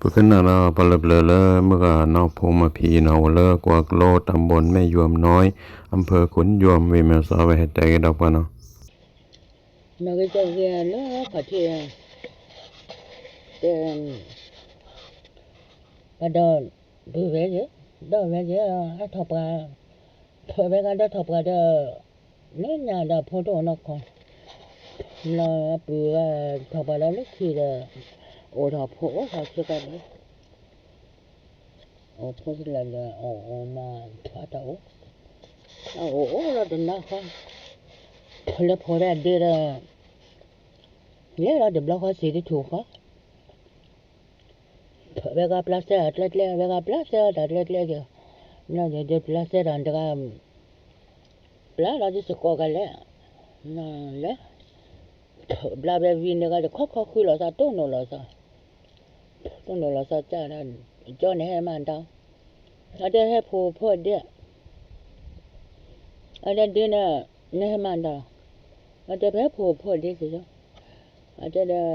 ပကနၣ်ဒီးပှၤလၢပျၢၤလၢမုၢ်ဂၤနီၢ်ဖိမၤဖံးနီၤ အိၣ်လၢကွၢ်ကျိ ตำบลแม่ยวมน้อย อำเภอโขนยวม ဝ့ၢ်မဲၢ်စီး ဝဲဟဲတဲက့ၤဒီးပှၤနီၤ. နီၢ်ဂ့ၤကၠီဂ့ၤလၢခီၣ်ထံး, တဲ, ပှၤဒီး, ဒုးဝဲယဲ, ဒီးဝဲယဲ, အထီၣ်ပှၤ, ထီၣ်ဝဲဂၤဒီးထီၣ်ပှၤဒီး, လၢညါဒီးဖိတအိၣ်နီၢ်ခီ, လီၤအပုၢ်ဝဲထီၣ်ပှၤဒီးလၢခံဒီး, အိၣ်ထီၣ်ဖိအိၣ်ထီၣ်ဆၢကဒီး, အိၣ်ဖိဆံးလၢာ်ဒီး အိၣ်အိၣ်မးထီၣ်တၢ်အိၣ်, အအိၣ်အိၣ်လီၤတနၤဃီ, လၢဖိဝဲဒ့ဒီး, လဲၤလီၤတဘျီဃီစံးတထူၣ်ဃီ ဝဲဂၤပျၢ်စဲအကျဲကျဲ, ဝဲဂၤပျၢ်စဲတၢ်ကျဲကျဲက့ၤ, ပျၢ်စဲတၢ်တဂၤ, ပျၢ်လီၤတစကိးကလဲၣ်, လဲၤ, ဘျါဝဲဝံၤန့ၣ်ဂၤတခီခီဃုလီၤသး တိၢ်နီၣ်လီၤသး, တိၢ်နီၣ်လီၤသးကၢ်ဒီး, ကၠီန့ၣ်ဟဲမၤတၢ်, အတဲဟဲဖိဖိဒ့ အတဲဒ့န့ၣ်, နဟဲမၤတၢ်လီၤ, အတဲဖဲဖိဖိဒ့စ့ၢ်ကီး, အတဲဒီး,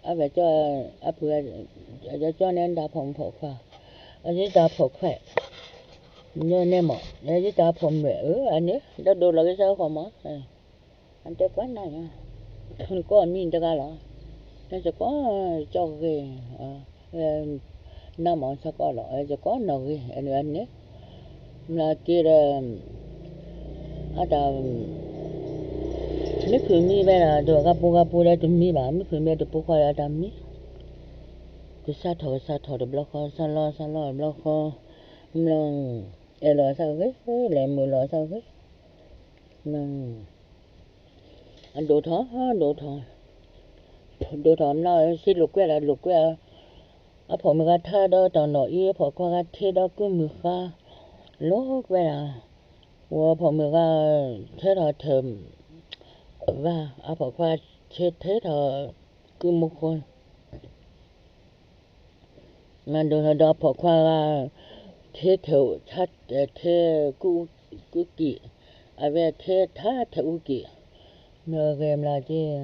အဝဲကၠီ, အပုၢ်, ကၠီန့ၣ်တၢ်ဖိမုၣ်ဖိခွါ, အယတၢ်ဖိခွါ, န့ၣ်မး, ယတၢ်ဖိမုၣ်အၢအန့ၣ် ဒီးဒိၣ်လီၤက့ၤစၢ်ဃီမး, အတဲကွၢ်နၤညါ, နကိးမံၤတဂၤလီၤ, နစကိး, ကၠီဂ့ၤ, နမၤစကိးလီၤ, စကိးနီၢ်ဂ့ၤန့ၣ်, မၤက့ၤဒီး, အတၢ်, မ့ၢ်ဖုးမံဝဲဒၣ်ဒီး ဂၤပူၤဂၤပူၤဒီးတမံဘၣ်, မ့ၢ်ဖုးမံတပူၤဃီဒီးတၢ်မံ, ကစးထီၣ်ကစးထီၣ်တဘျီဃီ စးလီစးလီတဘျီဃီ, မၤ, အဲၣ်လီၤသးဂ့ၤ, လဲၤမုာ်လီၤသးဂ့ၤ, အဒိၣ်ထီၣ်, ဒိၣ်ထီၣ်, ဒိၣ်ထီၣ်မၤ စံးလိာ်ကွဲဒီးလိာ်ကွဲ, အဖိမုၣ်ဂၤထါဒီးတၢ်နီၣ်အံၤ အဖိခွါဂၤထ့ဒီးကုမုၢ်ဃါ, လိာ်ကွဲဒီး, ဝဲအဖိမုၣ်ဂၤ, ထဲထီၣ်ထဲ, ဝါ, အဖိခွါ, ထဲထဲထီၣ်, ကုမုၢ်ဃါ မၤဒိၣ်ထီၣ်ဒီးအဖိခွါဂၤ, ထဲထဲ, ထဲ, ကု, ကုကံၣ်, အဝဲထဲထါထဲအူကံၣ်, မ့ၢ်ဂ့ၤမးက့ၤ,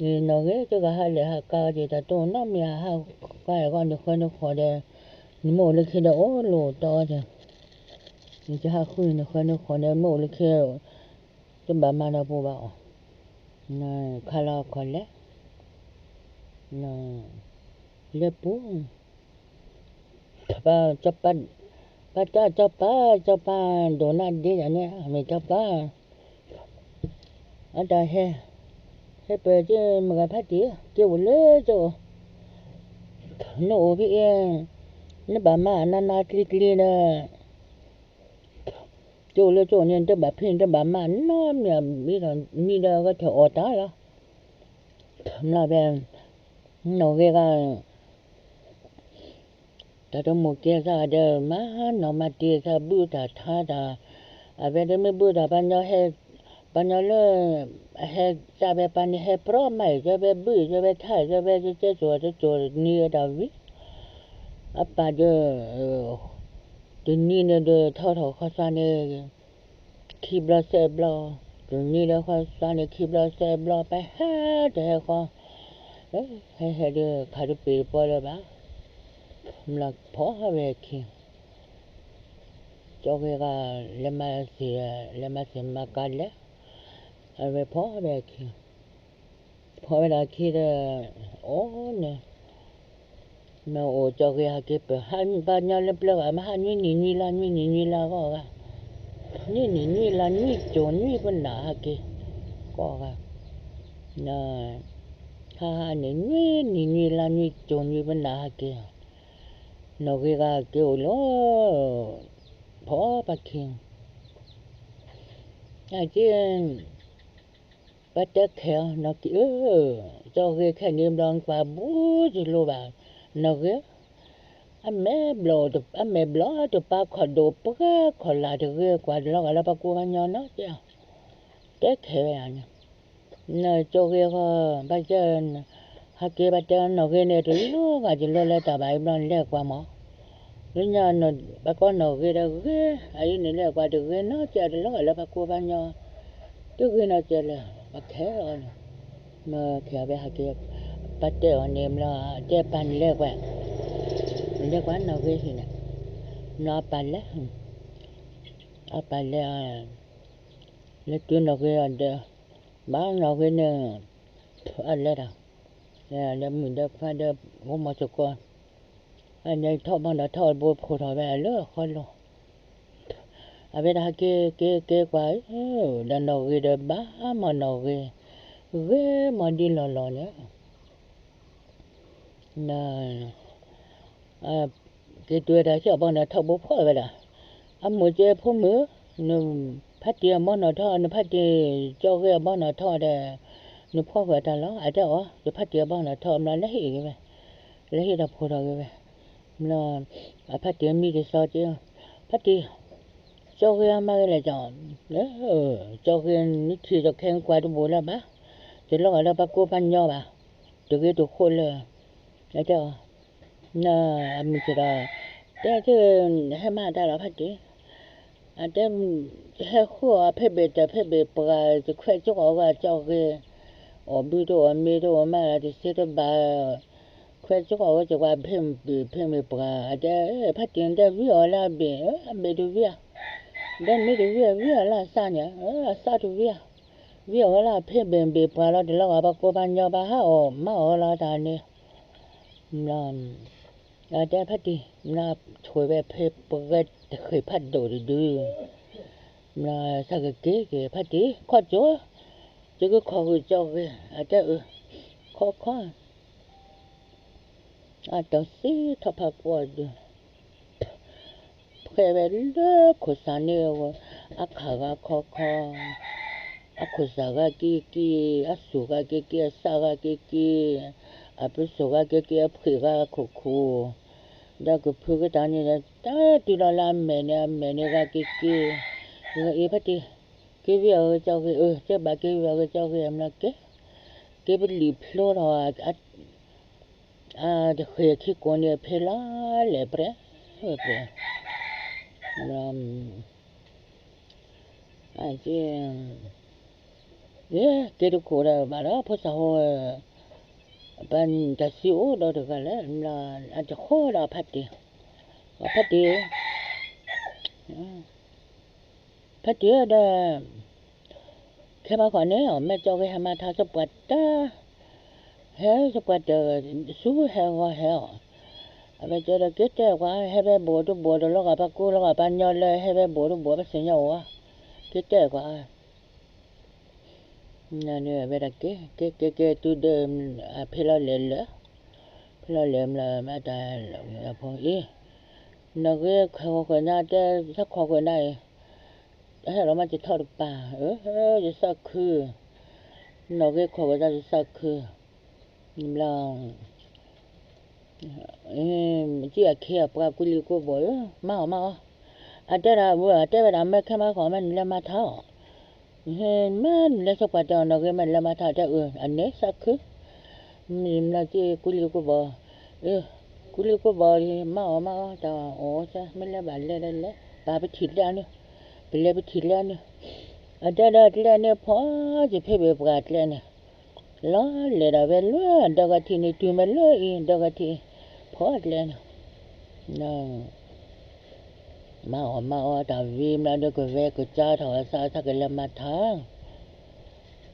နီၢ်ဂ့ၤကဂၤဟးလဲၤဟးကါက့ၤ တၢ်တိၢ်နီတမံၤဟးဃါအီၤက့ၤတၢ်ဃီန့ၣ်ဃီန့ၣ်ဃီဒီး, နမ့ၢ်အိၣ်လၢခံဒီးအိၣ်လိၣ်တီက့ၤ, နကဟးဃုန့ၣ်ဃီန့ၣ်ဃီဒီး မ့ၢ်အိၣ်လၢခံ တဘၣ်မၤဒီးပူၤဘၣ်အီၤ, ခါလီၤခီၣ်လဲၣ်, လၢပူၤ, ပၢ်, ပၢ်တၢ် စီၤပၤ, စီၤပၤဒိၣ်နါဒ့ယၤန့ၣ် မ့ၢ်စီၤပၤ, အတၢ်ဟဲ, ဟဲပၢၢ်က့ၤမုၢ်ဂၤဖးတံၢ် က့ၤအိၣ်လၢကၠိ, နအိၣ်ဖဲအံၤ, နဘၣ်မၤအနးနးကျံကျံဒီး ကၠိလၢကၠိန့ၣ် တဘၣ်ဖံးတဘၣ်မၤနီတမံၤ, မံဒီးကထၢၣ်အီၣ်တၢ်လီၤ, မၤဖဲ, နီၢ်ဂ့ၤဂၤ, တၢ်တမိၣ်ကဲသးဒီး မၤနီၢ်မၤတ့ၢ်သး ဘုၣ်တၢ်ထါတၢ်, အဝဲတမ့ၢ်ဘုၣ်တၢ်ပှၤညီဟဲ, ပှၤညီလၢ အဟဲကၢ်ဖဲပၢ်န့ၣ် ဟဲပြီမးအံၤ ကၢ်ဖဲဘုၣ် ကၢ်ဖဲထါ ကၢ်ဖဲကဲစိာ်တစိာ်နံၤအတၢ်ဝံၤ, အပၢ်ဒီး တနံၤန့ၣ်ဒီး ထီထီၣ်ခီၣ်သးန့ၣ် ခံဘျီသၢဘျီ, တနံၤဒီးခီၣ်သးန့ၣ် ခံဘျီသၢဘျီ ပဟဲတဟဲဃီ, ဟဲဟဲဒီး ခးတပ့ၤတပီလၢၤဘၣ်, မၤဖီဝဲခံ, ကၠီဂ့ၤဂၤ လဲၤမၤသ့ၣ်, လဲၤမၤသ့ၣ်မၤကၤလဲၣ်, အဝဲဖီဝဲခံ ဖီဝဲဒၣ်ခံဒီး, အိၣ်န့ၣ်, မ့ၢ်အိၣ်ကၠီဂ့ၤဟဲက့ၤပၢၢ်, ပှၤညီလၢပျၢၤဂၤ မ့ၢ်ဟးနွံနံၤနွံလါ နွံနံၤနွံလါဂီၢ်ဂၤ, နွံနံၤနွံလါနွံကၠိၤနွံပနၢ်ဟဲက့ၤ, ကိးဂၤ, ဟးဟးန့ၣ် နွံနံၤနွံလါနွံကၠိၤနွံပနၢ်ဟဲက့ၤ, နီၢ်ဂ့ၤဂၤက့ၤအိၣ်လီၤ, ဖီပှၤခံ အက့ၤ, ပှၤတဲခဲအီၤ နီၢ်က့ၤဧၢ, ကၠီဂ့ၤခဲန့ၣ်ဘျီ နကွၢ်ဘူးတလိၤဘၣ်, နီၢ်ဂ့ၤ, အမဲာ်ဘျီၣ်, အမဲာ်ဘျီၣ်တပၤ ခီၣ်ဒိၣ်ပှဲၤ ခီၣ်လာ်တဂ့ၤ ကွၢ်တလီၤဂာ်လၢပှၤကိးပှၤညီနီၤ တဲအီၤ, တဲခဲဝဲယၤန့ၣ်, နီၢ်ကၠီဂ့ၤဃီ, ဘၣ်ကဲ, ဟဲက့ၤဘၣ်တဲနီၢ်ဂ့ၤန့ၣ် တလီၤဂာ်တလီၤလၢတၢ်ဘၣ်အံၤဘျီ နလဲၤကွၢ်မး, လၢညါ ပှၤကိးနီၢ်ဂ့ၤဒီးဂ့ၤ, အအံၤန့ၣ်လဲၤကွၢ်တဂ့ၤနီတစဲး တလီၤဂာ်လၢပှၤကိးပှၤညီ, တဂ့ၤနီတစဲးလၢၤ, ပှၤခဲအီၤန့ၣ်, မ့ၢ်ခဲအီၤဖဲဟဲက့ၤ, ပှၤတဲအီၤန့ၣ်ဘျီ, တဲပၢ်န့ၣ်လဲၤကွၢ်, လဲၤကွၢ်နီၣ်ဂ့ၤဟံၣ်န့ၣ်, နီၢ်ပၢ်လဲၤ, အပၢ်လဲၤ, လဲၤတုၤနီၣ်ဂ့ၤအီၤဒီး, ဘၣ်နီၣ်ဂ့ၤန့ၣ်, အလဲၤဒီး, လဲၤမုာ်ဒီးခွါဒီး, ဂိၢ်မီၤသကိး, အန့ၣ်ထီၣ်ဘီၣ်နီၣ်ထီၣ်ဘိဖိးထီၣ်ဝဲလၢဃီလိၤ အဝဲဒၣ်ဟဲက့ၤက့ၤက့ၤကွၢ်, ဒီးနီၣ်ဂ့ၤဒီးဘၣ်မီၢ်နီၣ်ဂ့ၤ, ဂ့ၤမီၢ်ဒ်လီၢ်လီၢ်န့ၣ်, က့ၤတုၤဝဲဒၣ်ဆၢအဘီၣ်နီၣ်ထီၣ်ဘိဖီၣ်ဝဲဒၣ်, အမိၢ်ကဲဖိမုၣ်, နဖါတံၢ်အဘီၣ်နီၣ်ထီၣ် နဖါတံၢ်ကၠီဂ့ၤအဘီၣ်နီၣ်ထီၣ်ဒီး, နဖီၣ်ဃုာ်အတၢ်လီၤ အတဲအီၤ, ယဖါတံၢ်အဘီၣ်နီၣ်ထီၣ် မ့ၢ်လၢဟ့ၣ်ဂ့ၤဝဲ, လၢဟ့ၣ်ဒီးဖိးထီၣ်ဂ့ၤဝဲ မ့ၢ်, အဖါတံၢ်မံတစီက့, ဖါတံၢ်, ကၠီဂ့ၤအမါဂ့ၤလဲၣ်ကီး, ကၠီဂ့ၤနထံၣ်ဒီးခဲကွၢ်တဘိလၢၤဘၣ်, တလီၤဂာ်လၢပှၤကိးပှၤညီဘၣ်, တဂ့ၤတဃိးလၢ, တဲအီၤ, အမုၢ်ဆ့ၣ်ဒီး, တဲ, ဟဲမၤတၢ်လီၤဖါတံၢ်, အတဲ, ဟဲဃုအီၤဖဲဘ့ၣ်တၢၢ်ဖဲဘ့ၣ်ပှၤ တခွဲးကီအီၤဂၤကၠီဂ့ၤ, အီၣ်ဘုတအိၣ်မ့ၤတအိၣ်မးလီၤ တသ့တဘၣ်, ခွဲးကီအီၤဝဲကကွၢ်ဖဲဘ့ၣ်ဖဲဘ့ၣ်ပှၤ အတဲ, ဖါတံၢ်တဲဝံအီၤလၢအဘ့ၣ်, အဘ့ၣ်တဝံဧါ, ဒီးမ့ၢ်တဝံအဝံအီၤလၢအသၣ်န့ၣ်, အသၣ်တဝံဧါ, ဝံအီၤဝဲလၢအဖဲဘ့ၣ်ဘ့ၣ်ပှၤလီၤ တလီၤဂာ်ပှၤကိးပှၤညီဘၣ်ဟးအီၣ်မၤအီၣ်လီၤတၢ်န့ၣ် အတဲဖါတံၢ်, မ့ၢ်ထွဲဝဲဖဲပဂဲတဃ့ၢ်ဖးဒိၣ်တဒု, မ့ၢ်သးကက့ၤက့ၤဖါတံၢ် ခီကၠိ, ယကခိးဃုာ်ကၠီဂ့ၤ, အတဲအၢ, ခီခီ, အတီၢ်သံထီၣ်ဖးကွီၢ်ဒု ဖဲဝဲလၢခိၣ်သၣ်န့ၣ်, အခးဂၤခီခီ, အခိၣ်သၣ်ဂၤက့ၤက့ၤ, အသူၣ်ဂၤက့ၤက့ၤ, အသၣ်ဂၤက့ၤက့ၤ, အပစိာ်ဂၤက့ၤက့ၤ, အဖှ့ၣ်ဂၤခိၣ်ခိၣ်, ဒီးကဖုကတၢၢ်န့ၣ်ဒီး တၢ်တုၤလီၤလၢအမဲာ်န့ၣ် အမဲာ်န့ၣ်ဂၤက့ၤက့ၤ, အ့ၣ်ဖါတံၢ်, က့ၤဝံအီၤဂ့ၤကၠီဂ့ၤ, အၢ ကဲဘၣ်က့ၤဝံအီၤဂ့ၤကၠီဂ့ၤ အမ့ၢ်ကဲ, က့ၤပလံာ်ဖျိထီၣ် အတဃ့ၢ်ခံကိးန့ၣ် ဖဲလီၤလဲၣ်ပြဲၢ်, ဝဲပြဲၢ်, အက့, က့ၤတခိၣ်ဒီးဘၣ်ဒီး ဖိသၣ်ဟိ, ပတၢ်သံအိၣ်ဒီးတဂၤလဲၣ်, အတဃိဒီးဖါတံၢ်, ဖါတံၢ် ဖါတံၢ်ဒီး, ခဲမးဃီန့ၣ် မ့ၢ်ကၠီဂ့ၤဟဲမၤထါသပှၢ်တၢၢ်, ဟဲသပှၢ်တၢၢ်, ဆူဟဲဂီၤဟဲအီၤ, အဝဲကၠီဒီးက့ၤတဲကွၢ် ဟဲဝဲဘူးတဘူး တလီၤဂာ်ပှၤကိးလီၤဂာ်ပှၤညီလၢ ဟဲဝဲဘူးတဘူးပှၤသ့ၣ်ညါအီၤ, က့ၤတဲကွၢ် န့ၣ်ဝဲဒၣ်က့ၤ က့ၤက့ၤက့ၤတုၤဒီး, အဖဲလီၤလဲၣ်လၢ, ဖဲလီၤလဲၣ်မ့ၢ်လၢမ့ၢ်တၢ်, အဖိအံၤ, နီၢ်ဂ့ၤခိးဃုာ်နၤတဲ သးခိးဃုာ်နၤအံၤ, ဟဲလီၤမးယထီၣ်တပၤ, ယသးခု, နီၢ်ဂ့ၤခိးဃုာ်တၢ်ယသးခု, ဘျီ က့အခဲအပှၤကူလံၤကူဘီဧၢ, မၤအီၤမၤအီၤ, အတဲဒၣ်ဝဲ အတဲဝဲဒၣ်မ့ၢ်ခဲမးဃီမ့ၢ်နလဲၤမၤထါအီၤ, မ့ၢ်နလဲၤသပှၢ်တၢၢ်နီၢ်ဂ့ၤ မ့ၢ်နလဲၤမၤထါတဲအၢ အန့ၣ်သးခု, မ့ၢ်ဘျီက့ကူလံၤကူဘီ, ကူလံၤကူဘီ မၤအီၤမၤအီၤတၢ်အီၣ်, မ့ၢ်လဲၤဘၣ်လဲၤဒီးလဲၤ ပာ်ပထံၣ်ကျဲန့ၣ်, ပလဲၤပထံၣ်ကျဲန့ၣ်, အတဲဒၣ်ကျဲန့ၣ်ဖီ, ယဖဲဘ့ၣ်ပှၤကျဲန့ၣ် လီၤလဲၤဒီးဝဲလၢဒီဂၤထံးန့ၣ် တုၤမ့ၢ်လၢအံၤ ဒီဂၤထံး, ဖီကျဲန့ၣ်, မၤအီၣ်မၤအီၣ်တၢ်ဝံၤ မ့ၢ်ဒီးကဝဲကစၢ်ထီၣ်အသး သးကလဲၤမၤထါ,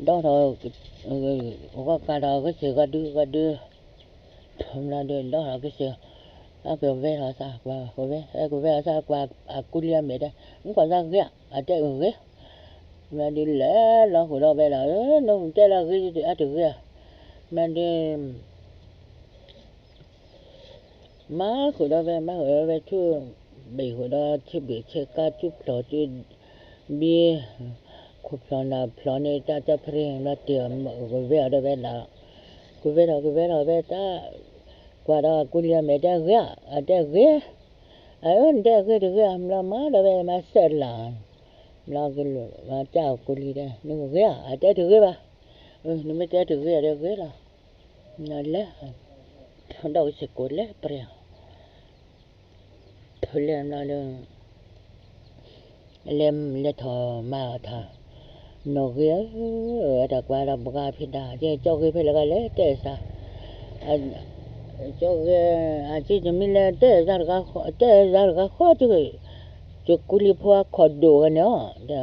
ဒီးထီၣ်, ဂီၤကးထီၣ်ကစ့ၢ်ဂီၤဒုဂီၤဒု, မ့ၢ်ဒီးဒီးထီၣ်ကစ့ၢ်, အကဝဲထီၣ်သးကွၢ်, ကဝဲ, ကဝဲအသးကွၢ်အကူလံၤအမဲာ်တဲ, နကွၢ်သးဂ့ၤဧါ, အတဲအၢဂ့ၤ မ့ၢ်ဒ်လဲၣ်လီၤဃုာ်ဒီးဝဲဒၣ်, နတဲလၢအဂ့ၤအတဂ့ၤ, မ့ၢ်ဒ်, မၤဃုာ်ဒီးဝဲ မၤဃုာ်ဒီးဝဲဆူ, ဘ့ၣ်ဃုာ်ဒီးဆ့ဘ့ၣ်ဆ့ကါ ဆူဖျိးဆူ, ဘံ, ခိၣ်ဖျိးနၢ်ဖျိးန့ၣ် တၢ်ကၢဖရ့ၣ် မ့ၢ်တဲ, ကဝဲအီၤဒီးဝဲဒၣ်, ကဝဲထီၣ်ကဝဲထီၣ်ဝဲတၢ်, ကွၢ်ဒီးအကူလံၤအမဲာ်တဲဂ့ၤဧါ, အတဲဂ့ၤ အၢ နတဲဂ့ၤတဂ့ၤဧါ, မ့ၢ်လီၤမၤဒီးဝဲမၤစၢၤလၢ်, မ့ၢ်လီၤက့ၤလၢမၤတၢ်အကူလံၤတဲ နဂ့ၤဧါ, အတဲတဂ့ၤဘၣ်, နမ့ၢ်တဲတဂ့ၤအီၤဒီးဂ့ၤလီၤ, လဲၤ, ဒီးကစ့ၢ်ကိးလဲၤပြဲၢ်, လဲၤမ့ၢ်လၢ လဲၤ, လဲၤထီၣ်မၤအီၣ်ထါ, နီၢ်ဂ့ၤဧၢ, တၢ်ကွၢ်ဒီးဘှါဖံးဒၣ်, ကၠီဂ့ၤဖဲလဲၣ်ဂၤလဲၤတဲသး, ကၠီဂ့ၤ, အက့တမ့ၢ်လၢတဲ တဲယၤတဂၤဃီ, တကူလံၤဖိအခီၣ်ဒိၣ်ဝဲန့ၣ်အီ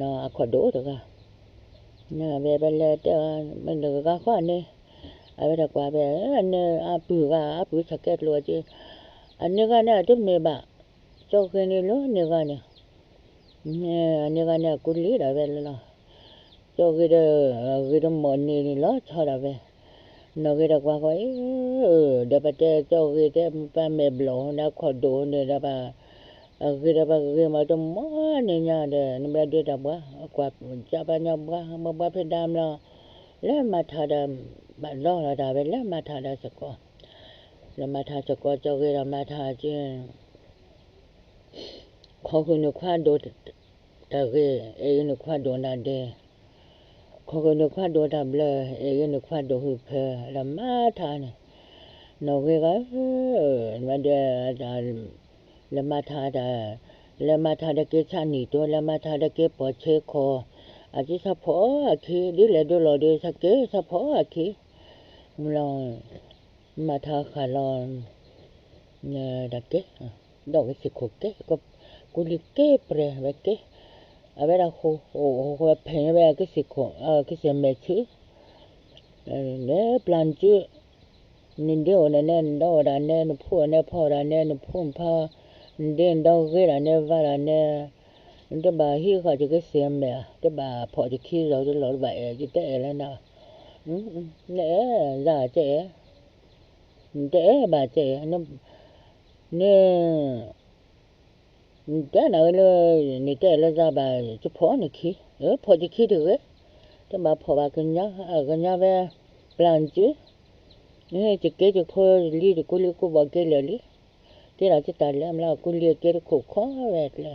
ၤ, အခီၣ်ဒိၣ်တဂၤ, ဝဲပလဲၤတဲ, မ့ၢ်တဂၤဃီန့ၣ်, အဝဲတကွၢ်ဖဲ, န့ၣ်အပုၢ်ဂၤ အပုၢ်ဆၢကဲကျိၤက့, အန့ၢ်ဂၤန့ၣ် အတမ့ၢ်ဘၣ်, ကၠီဂ့ၤန့ၣ်လၢန့ၢ်ဂၤန့ၣ် န့ၢ်ဂၤန့ၣ် အကူလံၤဒီးဝဲလီၤ. ကၠီဂ့ၤဒီး ဂ့ၤတမီၢ်န့ၣ်န့ၣ်လီၤဆီဒီးဝဲ, နီၢ်ဂ့ၤဒီးကွၢ်ဃီအံၤ, ဒီးပတဲကၠီဂ့ၤတဲ ပမဲာ်ဘျီၣ်န့ၣ် အခီၣ်ဒိၣ်န့ၣ်ဒီး ပဂ့ၤဒီးပဂ့ၤမးတမီၢ်န့ၢ်ညါဒီး နဘၣ်ဒုးတၢ်ဘှါ, ကွၢ်ကၢ်ပှၤညီဘှါ ဘှါဖဲဒါမလီၤ, လၢမၤထါဒီး ဘၣ်လီၤလီၤတၢ်ဝဲ လၢမၤထါဒီးစ့ၢ်ကီး, လၢမၤထါစ့ၢ်ကီး ကၠီဂ့ၤဒီးမၤထါက့ ခီဃုာ်နုာ်ခွါဒိၣ်တၢ်ဂ့ၤ, အဲၣ်အံၤနုာ်ခွါဒိၣ်နၤဒဲး, ခီဃုာ်နုာ်ခွါဒိၣ်တၢ်ဘျၢ, အဲၣ်အံၤနုာ်ခွါဒိၣ်ဟုၣ်ဖၢ, ဒီးမၤထါန့ၣ်, နီၢ်ဂ့ၤဂၤ, မၤဒီး, လၢမၤထါတၢ်, လၢမၤထါဒီးက့ဆါနံၣ်တိ, လၢမၤထါဒီးက့ပိာ်ဆ့ခိၣ်, အက့ဆါဖီအခံ, ဒ်လဲၣ်ဒိလီၤဒီး ဆါက့ဆါဖီအခံ, မၤထါဃာ်လီၤ တၢ်ကဲ, ဒီးက့စ့ၢ်ခိၣ်ကဲ, ကူလံၤက့ပြဲၤဝဲကဲ, အဝဲဒၣ်ဃိဃိဖဲဝဲက့စ့ၢ်ခိၣ်, က့စ့ၢ်မဲာ်ဆူ, လၢပျၢ်နစု, နဒ့အိၣ်ဒၣ်နဲ နဒီအိၣ်ဒၣ်နဲ နဖိအိၣ်နဲဖီအိၣ်ဒၣ်နဲ နဖိနဖါ, နဒ့နဒီဂ့ၤဒၣ်နဲ ဝါဒၣ်နဲ, နတဘၣ်ဟံးဃာ်ယက့စ့ၢ်မဲာ်, တဘၣ်ဖီၣ်ယခံဒီးတလီၤ တဘၣ်အဲၣ်ယတအဲၣ်လၢနၤ, နအဲၣ်ယၤကဲအဲၣ် နတအဲၣ်ဘၣ်ကဲ, န, နတဲနၤလၢ နတအဲၣ်လၢယၤဘၣ် ယဖီၣ်နခံ, ဖီၣ်ယခံတဂ့ၤ, တဘၣ်ဖီၣ်ဘၣ်ကညါ, ကညါဝဲ, ပျၢ်နစု, ယက့ယခိၣ်လံ ယကူလံၤကူဘီၣ်က့လၢာ်လံ, က့ဒီးက့တၢ်လဲၤမလီၤ ကူလံၤက့တခိၣ်ခီဝဲကျဲ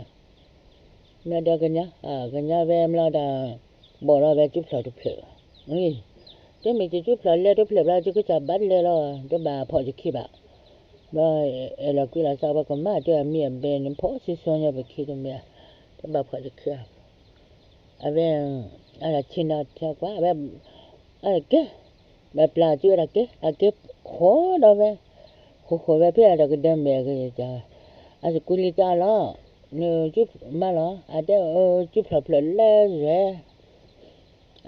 မ့ၢ်ဒီးကညါ, ကညါဝဲမလီၤဒီး, ဘီၣ်ဒီးဝဲကၠူဖျၢၣ်တဖျၢၣ်, တမ့ၢ်ကၠူဖျၢၣ်လဲၤတဖျၢၣ်ဘျီ ကကစၢ်ဘၣ်လဲၤလီၤ တဘၣ်ဖီၣ်ယခံဘၣ်, ဘျီအဲၣ်လီၤကွံလီၤသးပကမၣ်တဲအမံၤအဘဲန့ၣ် ဖီၣ်စံၣ်စိၤညါပခံတမ့ၢ်, တဘၣ်ဖီၣ်ယခံ, အဝဲ, အတၢ်ဆ့ၣ်နီၤထၢကွၢ် အဝဲ, အကဲ, ဘၣ်ပျၢ်ကၠူဝဲဒၣ်ကဲ အကဲဃိဒီးဝဲ, ဃိဃိဝဲဖဲအတၢ်ကဒၢမဲာ်, အစကူလံၤကၢ်လီၤ, နကၠူမၤလီၤ အတဲ, ကၠူဖျၢၣ်ဖျၢၣ်လဲၤယဲ,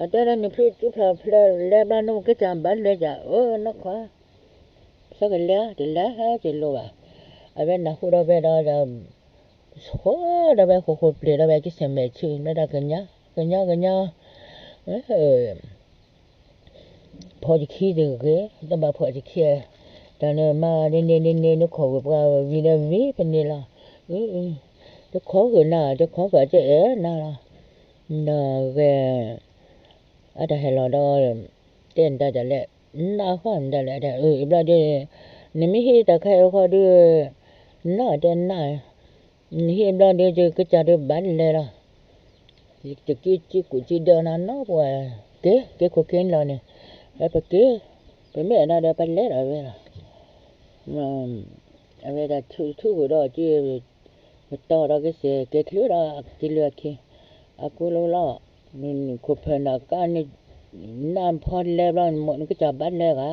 အတဲဒီးနဖုကၠူဖျၢၣ်ဖျၢၣ်လဲၤဘျီ နကစၢ်ဘၣ်လဲၤယၤ အၢနီၢ်ခွါ, ဆၢကလဲၤတလဲၤဟဲက့ၤလိာ်ဘၣ်, အဝဲနၢ်ဟူဒီးဝဲဒီး, ဃိဒီးဝဲဃိဃိပျ့ၤဒီးဝဲက့စ့ၢ်မဲာ်ဆူ မ့ၢ်ဒီးကညါ, ကညါကညါ, ဖီၣ်ယခံတဂ့ၤ, တဘၣ်ဖီၣ်ယခံ, တၢ်နမၤဒ်န့ၣ်ဒ်န့ၣ် နခိၣ်ဂုၢ်ပှၤဝံၤဒီးဝံၤဖဲန့ၣ်လီၤ, တခီဂုာ်နၤ တခီဂုာ်ကအဲၣ်နၤလီၤ, ဒီးဂဲၤ, အတၢ်ဟဲလီၤဒီး, တဲနတၢ်လဲၣ်, နၢ်ဃီနတၢ်လဲၣ်, အဘျီဒီး, နမ့ၢ်ဟံးတၢ်ခါအံၤဃီဒီး, နၢ်တဲနၢ်, နဟံးဘျီဒီး ယကစၢ်ဒုးဘၣ်လဲၤလီၤ, ယက့ၤကူၣ်က့ၤဒၢနၤနီၢ်ပှၤ, က့ၤက့ၤခိၣ်က့ၤလီၤန့ၣ်, ပက့ၤ, ပမ့ၢ်အဲၣ်နၤဒီးပလဲၤဒီးဝဲလီၤ, အဝဲဒၣ်ထူၣ်ထူၣ်ဃုာ်ဒီး ကတီၤဒီးကစ့ၢ်ကဲၤချုးဒီးက့ၤလၢအခံ, အကူလီၤလီၤ, ခိၣ်ဖၢၣ်နၤကါန့ၣ်, နၢ်ဖီလဲၤဘျီ နကစၢ်ဘၣ်လဲၤဂၤ,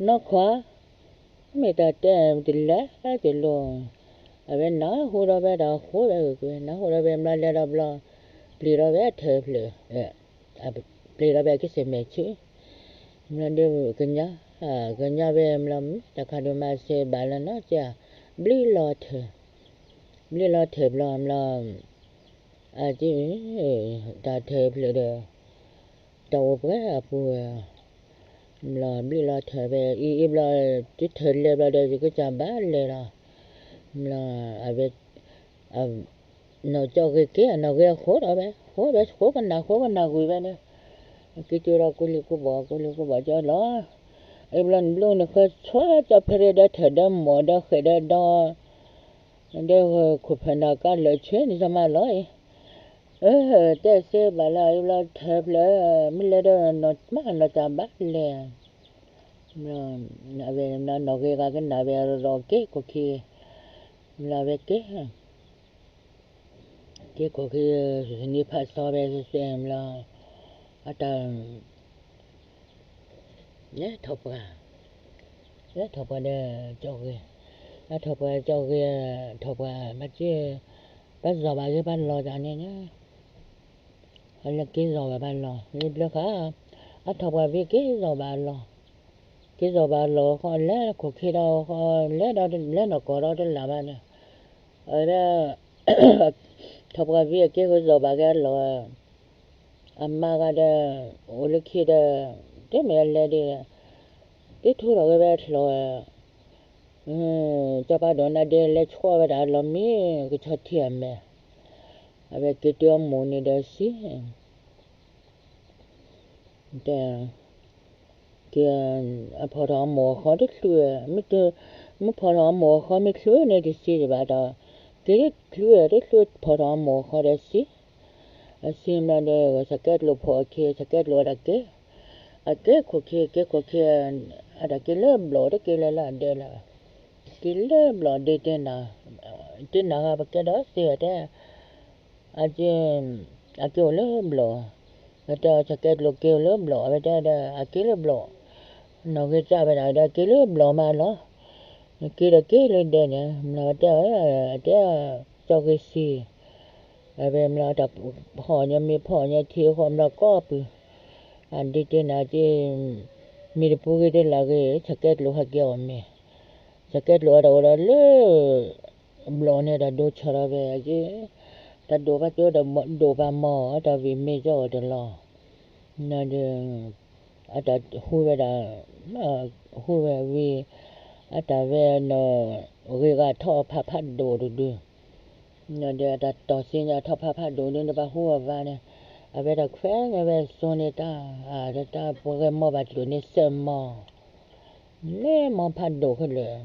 နီၢ်ခွါ မ့ၢ်တၢ်တဲတလဲၤတလိၤ, အဝဲနၢ်ဟူဒီးဝဲဒီးဃိဝဲဂ့ၤကွံာ် နၢ်ဟူဒီးဝဲဘျီလဲၤဒီးဘျီ, ပျံၤဒီးဝဲထၢၣ်ဖျၢၣ်, ပျံၤဒီးဝဲကစ့ၢ်မဲာ်ဆူ, ဘျီဒီးကညါ, ကညါဝဲဘျီ, တၢ်ခါဒုးမၤစၢၤဘၣ်လၢနီၢ်ကၠၢ်, ဘျုးလီၤထၢၣ်, ဘျုးလီၤထၢၣ်ဘျီဘျီ, အက့, တၢ်ထၢၣ်ဖျၢၣ်ဒီး, တၢ်အိၣ်ပှဲၤအပူၤဝဲ, ဘျီဘျုးလီၤထၢၣ်ဝဲ အံၤအံၤဘျီ, တထၢၣ်လဲၤဘျီဒီး ယကစၢ်ဘၣ်လဲၤလီၤ, ဘျီ, အဝဲ, နီၢ်ကၠီဂ့ၤက့ၤ နီၢ်ဂ့ၤအဃိဒီးဝဲ ဃိဝဲဃိကနၣ်ဃိကနၣ်ဂုာ်ဝဲန့ၣ်, က့ၤကၠိဒီးကူလံၤကူဘီၣ် ကူလံၤကူဘီၣ်ကၠီလီၤ, အံၤဘျီနဘျုးနဃၢၤ ဆိကၠီဖဲရ့ဒီးထၢၣ်ဒီးမိၢ်ဒီးဃဲးဒီးဒီ ဒီးခိၣ်ဖၢၣ်နၤကါလၢာ်ဆ့န့ၣ် တမၤလီၤအံၤ, အၢ တဲစ့ဘၣ်လၢ အံၤဘျီထၢၣ်ဖျၢၣ် မ့ၢ်လဲၤဒီးနီၢ်မးနီၢ်ကၠၢ်ဘၣ်လဲၤ, အဝဲနီၢ်ဂ့ၤဂၤကနၣ်ဝဲဒီးက့ၤခိၣ်ခံ, ဘျီဝဲက့ၤ က့ၤခိၣ်ခံ, စနံဖးစီဝဲစဲးဘျီ, အတၢ်, လဲၤထီၣ်ပှၢ်, လၢထီၣ်ပှၤဒီးကၠီဂ့ၤ, လၢထီၣ်ပှၤကၠီဂ့ၤ, ထီၣ်ပှၤဘၣ်က့, ဘၣ်စီၤဘၣ်က့ၤဘၣ်လီၤတၢ်န့ၣ်, အလၢက့ၤစီၤဘၣ်ဘၣ်လီၤ လၢဘျၢဃာ်, အထီၣ်ပှၤဘ့ၣ်က့ၤစီၤဘၣ်လီၤ, က့ၤစီၤဘၣ်လီၤဃီ လဲၤခိၣ်ခံဒီးဃီ, လဲၤဒီးလဲၤနီၢ်ကီၢ်ဒီးတလၢ်ဘၣ်န့ၣ်, အဝဲဒၣ် ထီၣ်ပှၤဘ့ၣ်အက့ၤဃုစီၤဘၣ်က့ၤအလီၢ်, အမါဂၤဒီး, အိၣ်လၢခံဒီး, တမ့ၢ်အလဲၤဒီး, တထူထီၣ်က့ၤဝဲအချီၣ်, ကၠီၤပၤဒိၣ်နၤဒဲးလဲၤဆှီဝဲဒၣ်အလီၢ်မ့ၢ်ကဆီထံအမဲာ်, အဝဲက့ၤတုၤအမိၢ်န့ၣ်ဒီးစံး တဲ, က့ၤ, အဖီၣ်ထီၣ်အမိၢ်အဃီတချုး, မ့ၢ်ဖီၣ်ထီၣ်အမိၢ်အဃီမ့ၢ်ချုးန့ၣ်တစံးဘၣ်ဒီး, က့ၤတချုးတချုးဖီၣ်ထီၣ်အမိၢ်အဃီဒီးစံး, အစံးမ့ၢ်ဒီး ဆၢကဲကျိးဖီၣ်အခံ ဆၢကဲကျိးအတၢ်က့ၤ, အက့ၤခိၣ်ခံ က့ၤခိၣ်ခံ, အတၢ်က့ၤလၢဘျီၣ်တက့ၤလၢ်လၢ်ဒဲးလၢ, က့ၤလၢဘျီၣ်ဒ့တ့ၢ်နၤ, တ့ၢ်နၤဂၤပကဲဒီးစ့တဲ အက့ၤအိၣ်လၢဘျီၣ်, အတဲအီၤဆၢကဲကျိးက့ၤအိၣ်လၢဘျီၣ် အဝဲတဲဒီးအက့ၤလၢဘျီၣ်, နီၢ်ဂ့ၤစၢ်ဝဲဒၣ်ဒီးက့ၤလၢဘျီၣ်မးလီၤ, က့ၤဒီးက့ၤလၢဒဲးန့ၣ် မ့ၢ်တဲ, တဲ, ကၠီဂ့ၤစံး, အဝဲမ့ၢ်တၢ်ဖီၣ်ညါမ့ၢ်ဖီၣ်ညါထံအဃိမ့ၢ်ကီၢ်ပူၤ, အဒ့တ့ၢ်နၤက့ၤ, မ့ၢ်တပူၤဂ့ၤတလၢ်ဂ့ၤ ဆၢကဲကျိးဟဲက့ၤအီၤမ့ၢ်, ဆၢကဲကျိးအတၢ်အိၣ်ဒီးလၢ ဘျီၣ်န့ၣ်တၢ်ဒိးဆီၣ်ထီၣ်ဝဲက့ၤ, တၢ်ဒိးဘၣ်ကၠိဒီးဒိးဘၣ်မီၢ် တၢ်ဝံၤမ့ၢ်ကၠီအီၤတလီၤ, ဒီး, အတၢ်ဟူဝဲဒၣ်, ဟူဝဲဝံၤ, အတၢ်ဝဲနီၢ်ဂ့ၤဂၤထီၣ်ဖးဖးဒိၣ်တဒု, ဒီးအတၢ်တီၢ်စ့ညါထီၣ်ဖးဖးဒိၣ်ဒုန့ၣ် ဘၣ်ဟူအဝဲန့ၣ်, အဝဲတၢ်ခွဲးန့ၢ်ဝဲစိန့ၣ်တၢ်, တၢ်ပှဲၤမီၢ်ဘၣ်တၢ်န့ၣ်စဲးမီၢ် လၢမီၢ်ဖးဒိၣ်ခဲလၢာ်,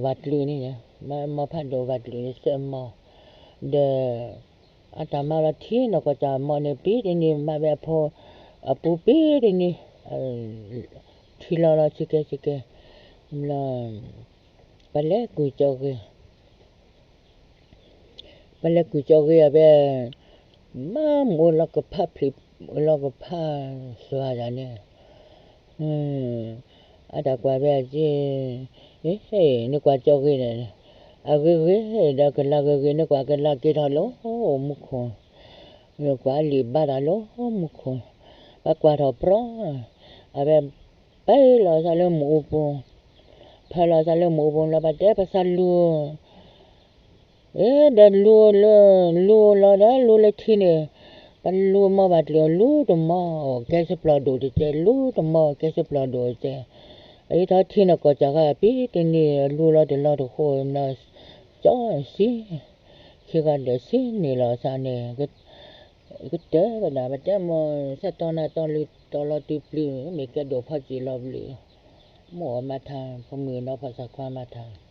ဝၤကျုာ်န့ၣ်, မီၢ်ဖးဒိၣ်ဝၤကျုာ်န့ၣ်စဲးမီၢ်, ဒီး, အတၢ်မၤလီၤထံနီၢ်ကီၢ်စၢ်မီၢ်န့ၣ် ပံတနံၤမၤဝဲအဖိ, အပူၤပံတနံၤ, ထံလီၤလီၤဆံကဲဆံကဲ, လီၤ, ပလဲၤကွံာ်ကၠီဂ့ၤ ပလဲၤကွံာ်ကၠီဂ့ၤအဝဲ, မၤမူလီၤကဖးဖျံး, လီၤကဖးစွါယၤန့ၣ်, အတၢ်ကွၢ်ဝဲက့ၤ, နကွၢ်ကၠီဂ့ၤန့ၣ်, အဂ့ၤဂ့ၤဒီးကလၤဂ့ၤဂ့ၤ နကွၢ်ကလၤက့ၤထီၣ်လၢမူခိၣ်, နကွၢ်လံာ်ဘါတၢ်လၢမူခိၣ်, ပကွၢ်ထီၣ်ပြီ, အဝဲ, ပာ်လီၤသးလၢမူအူပူၤ, ဖဲလီၤသးလၢမူအူပူၤလီၤ ပတဲပသးလူၤ ဒီးလူၤလၢ, လူၤလီၤဒီးလူၤလၢထံန့ၣ်, ပလူၤမီၢ်ဘၣ်တၢ်လူၤတမီၢ် ကဲစပျီၤဒိၣ်တကဲ လူၤတမီၢ်ကဲစပျီၤဒိၣ်တကဲ, အအံၤထီၣ်ထံနီၢ်ကီၢ်စၢ်ဃာ်ပံတနံၤ လူၤလီၤတလီၤတဃိ, ကၠီစံး, ခံဂၤဒီးစံးန့ၣ်လီၤသးန့ၣ်, ကတၢၢ်ဝဲဒၣ် ပတဲမီၢ် သးတီနၤတီလံတီလီၤတုၤပျုၤ မ့ၢ်ကဲဒိၣ်ဖီစံၣ်လီၤဘျုး, မိၢ်အီၤမၤထါ ဖိမုၣ်နီၢ်ဖီၣ်သးခွါမၤထါ